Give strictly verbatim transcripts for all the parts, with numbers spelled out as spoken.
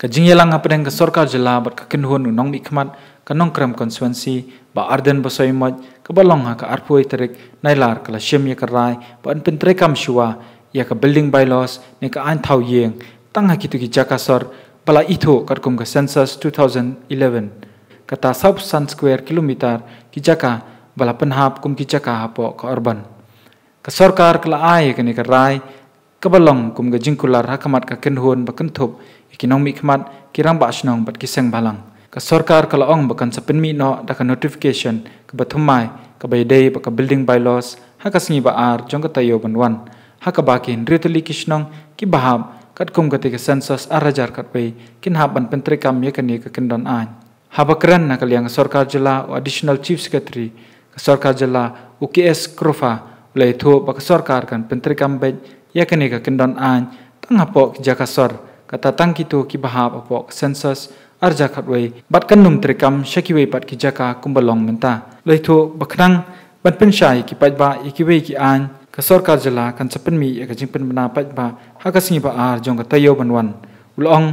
Ka jingïalang hapdeng ka sorkar jylla bad ka kynhun u nongmihkhmat ka Nongkrem constituency, Bah Ardent Basaiawmoit, kaba long ha ka arphew tarik Nailar, ka la shim ïa ka rai ban pyntreikam shuwa ïa ka building bylaws ne ka aiñ thaw ïing tang ha kito ki jaka sor ba la ithuh katkum ka census two thousand eleven. Kata sawphew san square kilometer ki jaka ba la pynhap kum ki jaka hapoh ka urban. Ka sorkar ka la ai ïa kane ka rai kaba long kum ka jingkular ha khmat ka kynhun ba kynthup ïa ki nongmihkhmat, ki rangbah shnong bad ki seng bhalang. Ka sorkar ka la ong ba kan sa pynmih noh da ka notification kaba thymmai kaba ïadei bad ka building bylaws ha ka sngi ba ar jong ka taïew ban wan, ha kaba ki hynriew tylli ki shnong kiba hap katkum kata ka census ar hajar khatwei kin hap ban pyntreikam ïa kane ka kyndon aiñ. Haba kren na ka liang ka sorkar jylla, u Additional Chief Secretary ka sorkar jylla, u K S Krofa, u la ïathuh ba ka sorkar kan pyntreikam beit ïa kane ka kyndon aiñ tang hapoh ki jaka sor, kata tang kito kiba hap hapoh ka census ar hajar khatwei, bad kan nym treikam sha kiwei pat ki jaka kumba long mynta. U la ïathuh ba khnang ban pynshai ïa ki paidbah ïa kiwei ki aiñ, ka sorkar jylla kan sa pynmih ïa ka jingpynbna paidbah ha ka sngi ba ar jong ka taïew ban wan. U la ong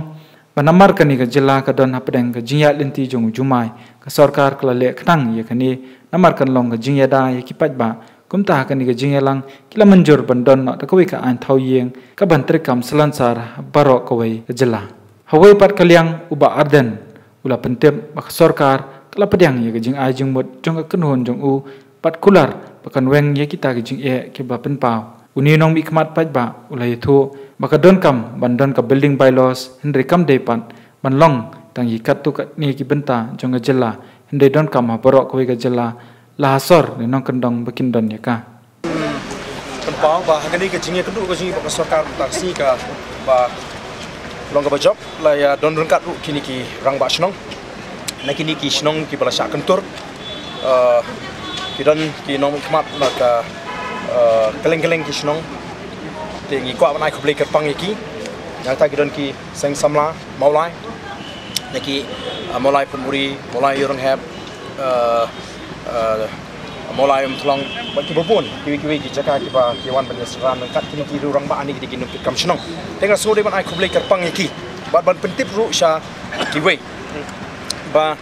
ba namar kane ka jylla ka don hapdeng ka jingïaid lynti jong u jumai, ka sorkar ka la leh khnang ïa kane namar kan long ka jingïada ïa ki paidbah. Kumta ha kane ka jingïalang ki la mynjur ban don noh da kawei ka aiñ thaw ïing kaban treikam salonsar ha baroh kawei ka jylla. Hawei pat ka liang, u Bah Ardent u la pyntip ba ka sorkar ka la pdiang ïa ka jingai jingmut jong ka kynhun jong u bad kular ba kan weng ïa kita ki jingeh kiba pynpaw. Une u nongmihkhmat paidbah u la ïathuh ba ka donkam ban don ka building bylaws, hynrei kam dei pat ban long tang ïa katto katne ki bynta jong ka jylla, hynrei donkam ha baroh kawei ka jylla, la ha sor ne nongkyndong ba kin don ïa ka. Pynpaw ba ha kane ka jingïakynduh ka jingïabud ka sorkar mynta ka sngi kaba long kaba jop, la ïa don ryngkat ruh kine ki rangbah shnong na kine ki shnong kiba la shah kyntur. Eh, ki don ki nongmihkhmat na ka, eh, kylleng kylleng ki shnong. Te ngi kwah ban ai khublei kyrpang ïa ki. Nangta ki don ki seng samla Mawlai, na ki, eh, Mawlai Phunburi, Mawlai Ïewrynghep, eh, eh, Mawlai Umthlong, bad kiba bun kiwei kiwei ki jaka kiba ki wan ban ïasynran ryngkat kine ki rangbah ne ki, ki nongtreikam shnong. Te nga sngew dei ban ai khublei kyrpang ïa ki bad ban pyntip ruh sha kiwei ba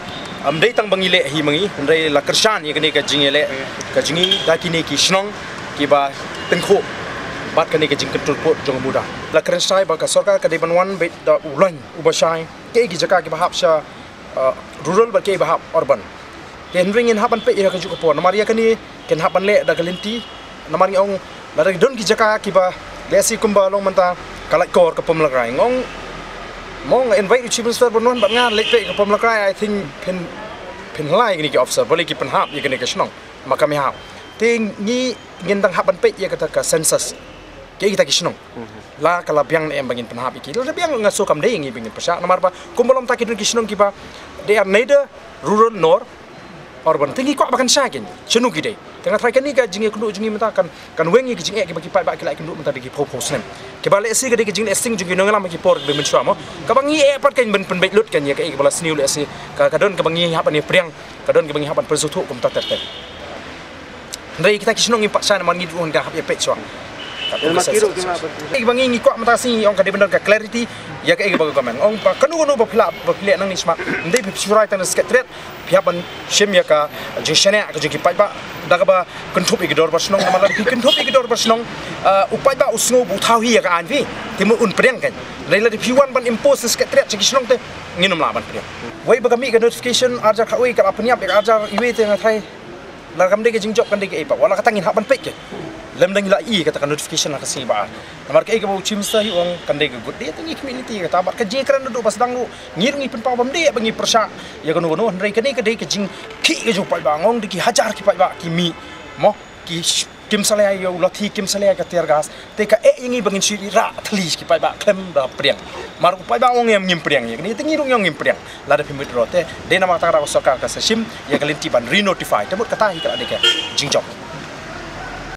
ym dei tang ba ngi leh hi ma ngi, hynrei la kyrshan ïa kane ka jingïaleh ka jong ngi da kine ki shnong kiba tyngkhuh bad kane ka jingkyntur pud jong u Muda. La kren shai ba ka sorkar ka dei ban wan beit da u lain uba shai, kaei ki jaka kiba hap sha, uh, rural bad kaei ba hap urban. Te hynrei ngin hap ban peit ïa kajuh ka por namar ïa kane kin hap ban leh da ka lynti. Namar ngi ong lada don ki jaka kiba lehse kumba long mynta ka Laitkor, ka Pamlakrai, nga ong, mo, nga invite u Chief Minister ban wan bad nga leit peit ka Pamlakrai, I think phin, phin hlai kine ki officer, balei ki pynhap ïa kane ka shnong, ma kam ïahap. Te ngi, ngin dang hap ban peit ïa kata ka census, kaei kita ki shnong, la ka la biang ne em ba ngin pynhap ïa ki. Lada biang nga sngew kam dei ïa ngi ba ngin pyrshah, namar ba kumba long mynta ki don ki shnong kiba they are neither rural nor urban. Te ngi kwah ba kan shai kein shano ki dei. Te nga tharai kane ka jingïakynduh jong ngi mynta kan, kan weng ïa ki jingeh kiba ki paidbah ki la ïakynduh mynta da ki phew phew snem, kiba lehse ka dei ka jingleh sting jong ki nongïalam ha ki por kiba mynshuwa, mo. Kaba ngi eh pat kein ban pynbeit lut kein ïa kaei kaba la sniew, lehse ka, ka don kaba ngi hap ban ïa pdiang, ka don kaba ngi hap ban pynsngewthuh kumta ter ter. Hynrei kita ki shnong ngim pat shai namar ngi ruh ngi hap ïa peit shuwa. Kaei kaba ngi, ngi kwah mynta ka sngi, ngi ong ka dei ban don ka clarity ïa kaei kaba ka government ong ba kano kano ba phi lah, ba phi leh nangne shakhmat, ym dei phi shu rai tang na secretariat, phi hap ban shim ïa ka jingshaniah ka jong ki paidbah da kaba kynthup ïa ki dorbar shnong. Namar lada phi kynthup ïa ki dorbar shnong, uh, u paidbah u sngew ba u thaw hi ïa ka aiñ phi, te mut un pdiang kein. Hynrei lada phi wan ban impose na secretariat sha ki shnong te ngin ym lah ban pdiang. Wei ba ka mih ka notification ar hajar khatwei ka la pynïap ïa ka ar hajar iwei, te nga tharai lada kam dei ka jingjop kan dei kaei pat, wat la katta ngin hap ban peit kein. Lymda ngi la ïohi kata ka notification ha ka sngi ba ar. Namar kaei kaba u Chief Minister hi u ong kan dei ka good day, te ngi khmih lynti ïa kata bad ka jingkren naduh ba sdang ruh ngi ruh ngi pynpaw ba ym dei ba ngi pyrshah ïa kano kano, hynrei ka dei, ka dei ka jingkhih ka jong u paidbah. Nga ong da ki hajar ki paidbah ki mih, mo, ki sh-, kim salia ïa u lathi, kim salia ïa ka tear gas. Te ka eh ïa ngi ba ngin shu rah thylli ki paidbah khlem da pdiang. Namar u paidbah u ong em ngim pdiang ïa kane, te ngi ruh ngi ong ngim pdiang. Lada phim withdraw te dei namar kata ka sorkar ka sa shim ïa ka lynti ban re-notify. Te mut kata hi ka la dei ka jingjop.